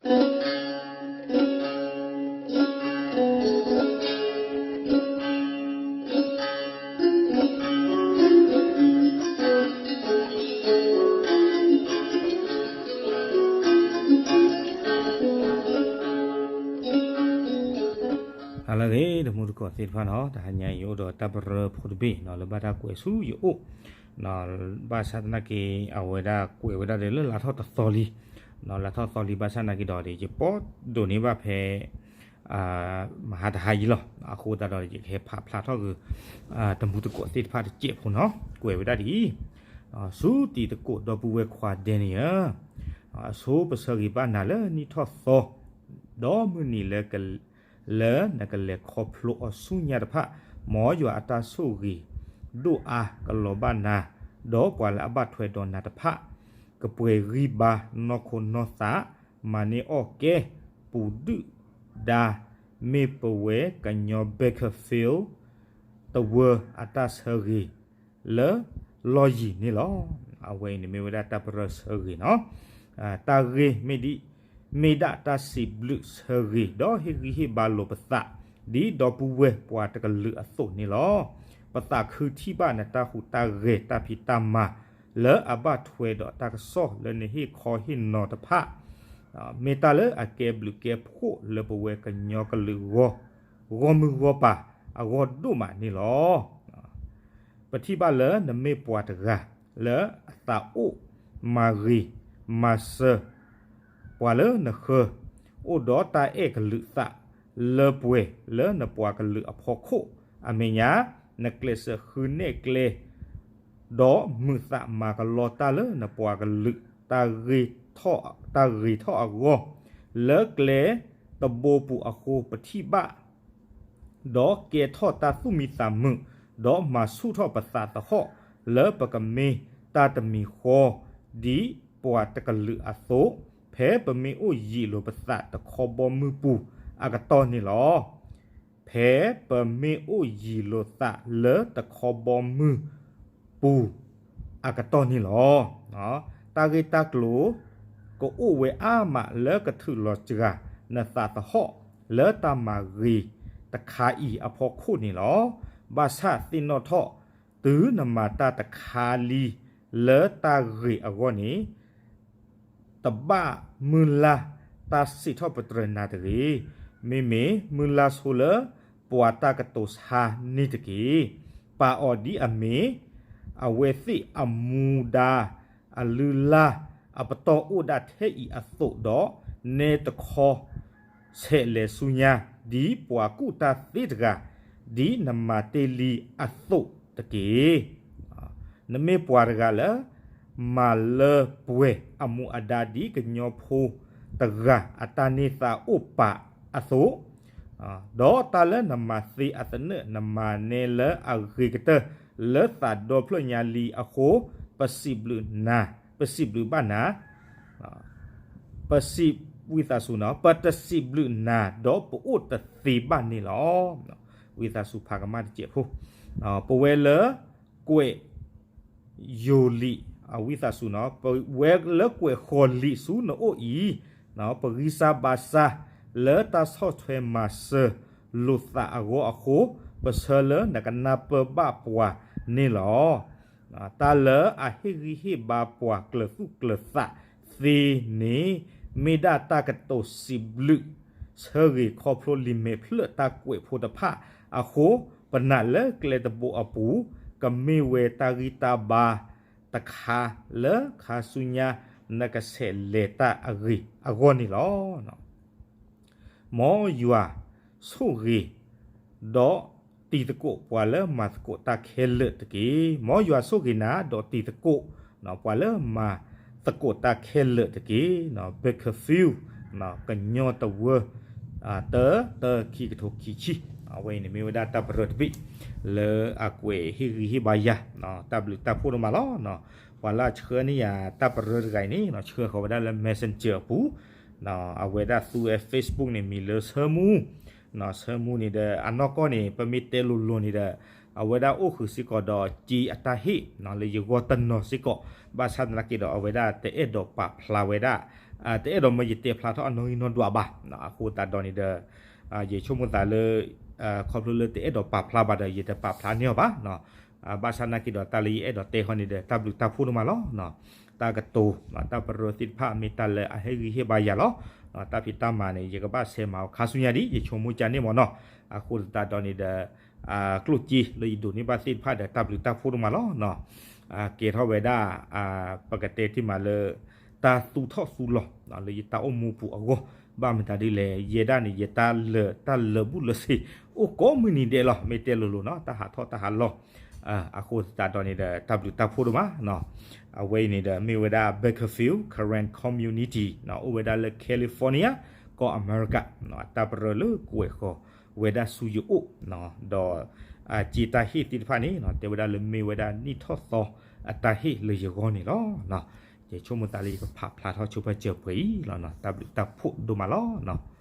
ဟါလၢအဂ့ၤ တမူတကိးသ့ၣ်တဖၣ်နီၤ, တဟါညါအံၤယအိၣ်ဒီးတၢ်ပရၢဖိတဘ့ၣ်နီၤ လၢဘၣ်တၢ်ကွဲးဆူယအိၣ်, ဘၣ်ဆၣ်သနာ်က့ အဝဲဒၣ်ကွဲးဝဲဒၣ်ဒီးလၢလါထီၣ်တသီလံ, လါထီၣ်သီလံဘၣ်ဆၣ်သနာ်က့ဒီး ယပိာ်ဒိၣ်န့ၢ်ဘၣ်ဖဲ မဟါတဟါအံၤလီၤ. အဃိသတးဒီး ယကဟဲဖးဖျါထီၣ်က့ၤ တမူတကိးသ့ၣ်တဖၣ်တစဲးဖိနီၤ, ကွဲးဝဲဒၣ်ဒ်အံၤ, ဆူတံၤသကိးဒီပုၢ်ဝဲၢ်ခွါဒဲန့ယၣ်ဧၢ, အဆိပဆၢဂ့ၤဘၣ်နၤလၢနံၣ်ထီၣ်သီ ဒီးမုၢ်နံၤလၢ လၢနကလဲၤခီဖျိအီၤဆူညါတဖၣ်, မ်ယွၤအတၢ်ဆိၣ်ဂ့ၤဒိၣ်အါကလီၤဘၣ်နၤ, ဒီးပှၤလၢအဘၣ်ထွဲဒီးနၤတဖၣ်, ကပှဲၤဂံၢ်ဘါနီၢ်ခိနီၢ်သး, မၤန့ၢ်အီၣ်ကဲ ပူၤဒုၣ်ဒါ, မ့ၢ်ပဝဲကညီ Bakersfield တဝၢအတၢ်ဆၢဂ့ၤ လၢလီၢ်ယံၤန့ၣ်လီၤ. အဝဲအံၤန့ၣ်မ့ၢ်ဝဲဒၣ်တၢ်ပရၢဆၢဂ့ၤနီၤ, တၢ်ဂ့ၢ်မ့ၢ်ဒ် မ့ၢ်ဒၣ်တၢ်စံးဘျုးဆၢဂ့ၤ ဒီးဟ့ၣ်ဂံၢ်ဟ့ၣ်ဘါလိာ်ပသး ဒ်ဒီပုၢ်ဝဲၢ်ပှၤတကလုာ်အသိးန့ၣ်လီၤ. ပသးခုထံၣ်ဘၣ်နတၢ်ဟူးတၢ်ဂဲၤတၢ်ဖံးတၢ်မၤ လၢအဘၣ်ထွဲဒီးတၢ်ကစီၣ်လၢနဟ့ၣ်ခီဟ့ၣ်နီၤတဖၣ် မ့ၢ်တၢ်လၢအကဲဘျုးကဲဖှိၣ်လၢပဝဲကညီကလုာ်ဂီၢ် ဂီၢ်မုၢ်ဂီၢ်ပၤအဂီၢ်ဒိၣ်မးန့ၣ်လီၤ. ပထံၣ်ဘၣ်လၢနမ့ၢ်ပှၤတဂၤလၢအသးအိၣ်မၤဂ့ၤမၤစၢၤ ပှၤလၢနဃၢၤ အိၣ်ဒီးတၢ်အဲၣ်ကလုးသးလၢပှဲၤလၢနပှၤကလုာ်အဖီခိၣ်အမဲာ်ညါ, နကျဲးစၢးဃုနဲၣ်ကျဲ ဒီးမုာ်သးမၤကလီတၢ်လၢနပှၤကလုာ် တၢ်ဂ့ၤထီၣ်အဂီၢ်, လၢကျဲတဘိပူၤအဃိပထံၣ်ဘၣ် ဒီးကဲထီၣ်တၢ်သူၣ်မံသးမုာ်, ဒီးမၤဆူၣ်ထီၣ်ပသးသဟီၣ် လၢပကမ့ၢ်တၢ်တမံၤဃီ ဒ်ပှၤတကလုာ်အသိး, ဖဲပမ့ၢ်အိၣ်ယံာ်လိာ်ပသးတခီဘီမုၢ်ပူၤအကတီၢ်န့ၣ်လီၤ. ဖဲပမ့ၢ်အိၣ်ယံာ်လိာ်သးလၢတခီဘီမုၢ်ပူၤအကတီၢ်န့ၣ်လီၤ. တၢ်ဂ့ၢ်တၢ်ကျိၤ ကအိၣ်ဝဲအါမးလၢကထုးလီၤစှၤနသးသဟီၣ် လၢတၢ်မၤဂ့ၤတခါအံၤအဖီခိၣ်န့ၣ်လီၤ. ဘၣ်ဆၣ်သ့ၣ်နီၣ်ထီၣ် တုၤနမၤတၢ်တခါလံ လၢတၢ်ဂ့ၤအဂီၢ်န့ၣ် တဘၣ်မုၢ်လၢ်တၢ်စံးထီၣ်ပတြၢၤနၤတဂ့ၤ. မ့မ့ၢ်မုၢ်လၢ်ဆိလၢပှၤတၢ်ကတိၤဆါန့ၣ်တက့ၢ်. ပာ်အီၤဒ်အမ့ၢ် အဝဲသ့ၣ်အမူဒါ အလုၢ်လၢ်အပတီၢ်အိၣ်ဒၣ်ထဲအံၤအသိးဒီး နဲတခီ ဆဲးလဲၤဆူညါ ဒ်ပှၤကူၣ်တၢ်သ့တဂၤ ဒ်နမၤတ့ၢ်လံအသိးတက့ၢ်. နမ့ၢ်ပှၤတဂၤလၢ မၤလၢပှဲၤအမူအဒါဒ်ကညီဖိတဂၤအတၢ်န့ၢ်သါအိၣ်ပာ်အသိး, ဒီးတၢ်လၢနမၤသ့အသနၢၣ် နမၤနဲလၢအဂ့ၤကတၢၢ်လၢသးဒီဖျၢၣ်ညါလံအဃိ, ပစံးဘျုးနၤ, ပစံးဘျုးဘၣ်နၤ, ပစံး, ဝံသးစူၤနီၤ, ပတစံးဘျုးနၤ ဒီးပအိၣ်တသ့ဘၣ်န့ၣ်လီၤ. ဝံသးစူၤဖးကမၣ်တစဲးဖိ, ပဝဲလၢ ကွဲး ယိၤလံာ် အဝံသးစူၤနီၤ, ပဝဲလၢကွဲးဃီၤလံာ်ဆူနအိၣ်အံၤ, ပဂံၢ်စၢ်ဘါစၢ် လၢတၢ်ဆီၣ်ထွဲမၤစၢၤလိာ်သးအဂီၢ်အဃိ, ပဆၢလၢနကနၢ်ပၢၢ်ဘၣ်ပှၤန့ၣ်လီၤ. တၢ်လၢအဟ့ၣ်ဂံၢ်ဟ့ၣ်ဘါပှၤကျၢၤသူၣ်ကျၢၤသးသ့န့ၣ်, မ့ၢ်ဒၣ်တၢ်ကတိၤစံးဘျုး ဆၢဂ့ၤခီဖျိလံာ်မဲာ်ဖျၢၣ်တၢ်ကွဲးဖိတဖၣ်အဃိ, ပနာ်လၢကျဲတဘိအပူၤ ကမ့ၢ်ဝဲတၢ်ဂံၢ်တၢ်ဘါတခါလၢခါဆူညါ နကဆဲးလဲၤတၢ်အဂ့ၢ်အဂီၢ်န့ၣ်လီၤ. မ်ယွၤဆိၣ်ဂ့ၤ ဒီးတံၤသကိးပှၤလၢမၤသကိးတၢ်ခဲလၢာ်တက့ၢ်. မ်ယွၤဆိၣ်ဂ့ၤနၤ ဒီးတံၤသကိး ပှၤလၢမၤသကိးတၢ်ခဲလၢာ်တက့ၢ်. Bakersfield ကညီတဝၢ တၢ တၢ ခံကထိခံဆံ, အဝဲအံၤန့ၣ်မ့ၢ်ဝဲဒၣ်တၢ်ပရၢတဘ့ၣ် လၢအကွဲးဟ့ၣ်ဂံၢ်ဟ့ၣ်ဘါယၤ, တၢ်ဘျုးတၢ်ဖှိၣ်ဒိၣ်မးလီၤ. ပှၤလၢအဆှၢန့ၢ်ယၤတၢ်ပရၢတဂၤအံၤန့ၣ် ဆှၢဃီၤဝဲဒၣ်လၢ Messenger အပူၤ, အဝဲဒၣ်သူဝဲ Facebook န့ၣ် မံၤလၢဆၢမူ, ဆၢမူန့ၣ်ဒီး အနီၢ်ကီၢ်န့ၣ် ပမ့ၢ်တဲလိၤလိၤန့ၣ်ဒီး အဝဲဒၣ်အိၣ်ဃုာ်စ့ၢ်ကီးဒီး က့အတၢ်ဟ့ၣ် လၢယဂီၢ်တနီၤစ့ၢ်ကီး, ဘၣ်ဆၣ်သနာ်က့ဒီး အဝဲဒၣ်တအဲၣ်ဒိးပာ်ဖျါဝဲဒၣ် တအဲၣ်ဒိးမၢယတဲဖျါထီၣ်အနီၣ်ဂံၢ်နီၣ်ဒွးဘၣ်. အဃိသတးဒီးန့ၣ်ဒီး ယဆိကမိၣ်သးလၢ ခီဖျိလၢတအဲၣ်ဒိးပာ်ဖျါဘၣ်ဒီး ယတပာ်ဖျါန့ၢ်အီၤဘၣ်. ဘၣ်ဆၣ်နာ်က့ဒီးတၢ်လၢယအဲၣ်ဒိးတဲဃီန့ၣ်ဒီး တၢ်ဘျုးတၢ်ဖှိၣ်ဒိၣ်မးလီၤ. တၢ်ကတိၤ တၢ်ပရၢသ့ၣ်တဖၣ်မ့ၢ်တၢ်လၢအဟ့ၣ်ဂံၢ်ဟ့ၣ်ဘါယၤလီၤ. တၢ်ဖံးတၢ်မၤန့ၣ် ယကဘၣ်ဆဲးမၤအီၤခါဆူညါဒံး ယဆိကမိၣ်ကန့ၣ်မ့ၢ်နီၤ. အဃိသတးဒီးန့ၣ်ဒီး ကျိၣ်စ့လၢယဒိးန့ၢ်ဘၣ်သ့ၣ်တဖၣ်ဒီး တၢ်ဘျုးတၢ်ဖှိၣ်ဒိၣ်မးလီၤ. ကဲထီၣ်ဝဲဒၣ် ပကတဲတ့ၢ်မးလၢ တၢ်သူၣ်ထီၣ်သူၣ်လီၤ လၢယတၢ်အိၣ်မူပူၤအဂီၢ်, ဘၣ်မတၤဒ်လဲၣ် ယဲဒၣ်န့ၣ် ယတၢ်လၢာ် တၢ်လၢာ်ဘူၣ်လၢာ်စ့ၤ အိၣ်ကိးမုၢ်နံၤဒဲးလီၤ. မ့ၢ်တဲလိၤလိၤနီၤ တၢ်ဟးထီၣ်တၢ်ဟးလီၤ. အဃိသတးဒီးန့ၣ်ဒီး တၢ်ဘျုးတၢ်ဖှိၣ်ဒိၣ်မး. အဝဲအံၤန့ၣ်ဒီး မ့ၢ်ဝဲဒၣ် Bakersfield Karen Community အိၣ်ဝဲဒၣ်လၢ California ကီၢ်အမဲရကၤ, တၢ်ပရၢလၢကွဲးဃီၤဝဲဒၣ်ဆူယအိၣ်, ဒီး က့တၢ်ဟ့ၣ်သ့ၣ်တဖၣ်န့ၣ် တဲဝဲဒၣ်လၢမ့ၢ်ဝဲဒၣ်နံၣ်ထီၣ်သီအတၢ်ဟ့ၣ်လၢယဂီၢ်န့ၣ်လီၤ. ယဆိကမိၣ်သးလၢယကဖးဖျါထီၣ်ဆိဖဲစၢၤပှဲၤအံၤလီၤ. တၢ်ဘျုးတၢ်ဖှိၣ်ဒိၣ်မးလီၤ.